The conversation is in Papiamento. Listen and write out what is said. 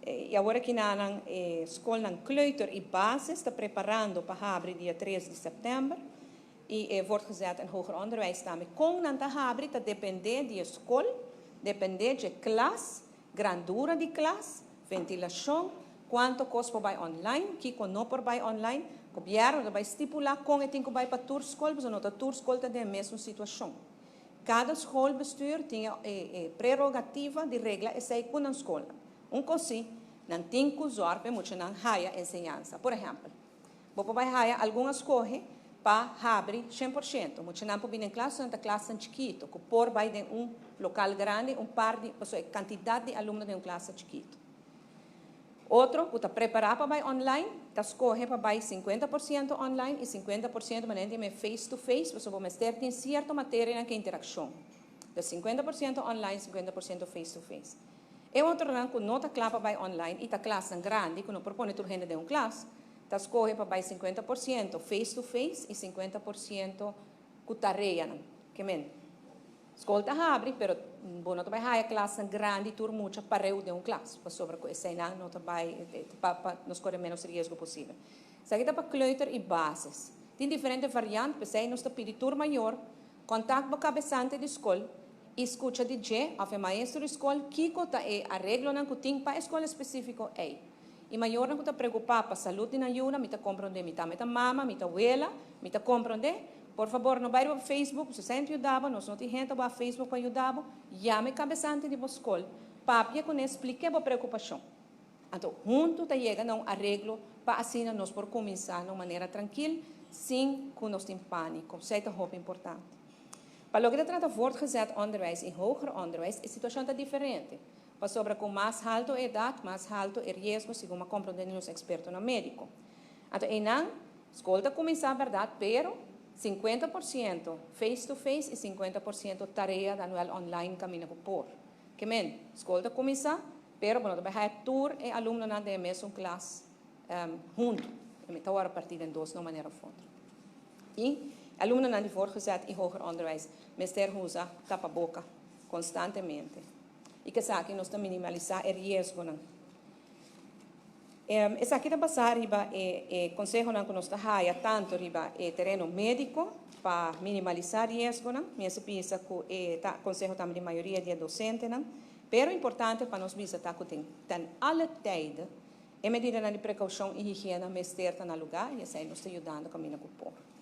I awor aki nan skolnan kleuter i basis ta preparando pa habri dia 3 di sèptèmber. I voortgezet en hoger onderwijs tambe. Kon nan ta habri ta dependé di e skol, dependé di e klas, grandura di klas, ventilashon, kuantu kos por bai online, kiko no por bai online. Gobièrnu ta bai stipulá kon e tin ku bai pa tur skol, pasobra no ta tur skol ta den e mesun situashon. Kada schoolbestuur tin e prerogativa di regla esei ku nan skolnan. Un kos sí, nan tin ku zòrg pa e muchanan haya enseñansa. Por ehèmpel, bo por bai haya algun a skohe pa habri 100%. Muchanan por bini den klas, nan ta klasnan chikitu, ku por bai den un lokal grandi un par di, pasobra e kantidat di alumno den un klas ta chikitu. Otro ku ta prepará pa bai online, ta skohe pa bai 50% online i 50% manera di face to face, pasobra bo mester tin sierto materianan ku interakshon. Dus 50% online, 50% face to face. E otronan ku no ta kla pa bai online i ta klasnan grandi, ku no por pone tur hende den un klas, ta skohe pa bai 50% face to face i 50% ku tareanan. Ke men, skol ta habri, pero bo no ta bai haya klasnan grandi tur mucha pareu den un klas, pasobra ku eseinan no ta bai pa nos kore menos riesgo posibel. Esaki ta pa kleuter i basis. Tin diferente variante, p'esei nos ta pidi tur mayor kontak bo kabesante di skol i skucha di dje òf e maestro di skol kiko ta e areglonan ku tin pa e skol espesífiko ei. I mayornan ku ta preokupá pa salud di nan yunan, mi ta komprondé, mi tambe ta mama, mi ta wela, mi ta komprondé. Por fabor, no bai riba Facebook, si esei no ta yuda bo, nos no tin hende riba Facebook pa yuda bo. Yama e kabesante di bo skol, papia kuné, splik'é bo preokupashon. Anto, huntu ta yega na un areglo pa asina nos por kuminsá na un manera trankil, sin ku nos tin pániko. Esei ta hopi importante. Pa loke ta trata voortgezet onderwijs i hoger onderwijs, e situashon ta diferente. Pasobra ku mas haltu e edat, mas haltu e riesgo, segun a komprondé di nos ekspertonan médiko. Anto einan, skol ta kuminsá bèrdat, pero 50% face to face i 50% tarea dan wèl online kaminda ku por. Ke men, skol ta kuminsá, pero bo no ta bai haya tur e alumnonan den e mesun klas huntu. E ta wòrdu partí den dos na un manera òf otro. I alumnonan di voortgezet i hoger onderwijs mester usa tapaboka konstantemente. I ku esaki nos ta minimalisá e riesgonan. Esaki ta basá riba e konsehonan ku nos ta haya tantu riba e tereno médiko pa minimalisá riesgonan. Mi a pensa ku e ta konseho tambe di mayoria di e dosentenan. Pero importante pa nos bisa ta ku ten alle tijden e medidanan di prekoushon i higiena mester ta na lugá i esei nos ta yudando kaminda ku por.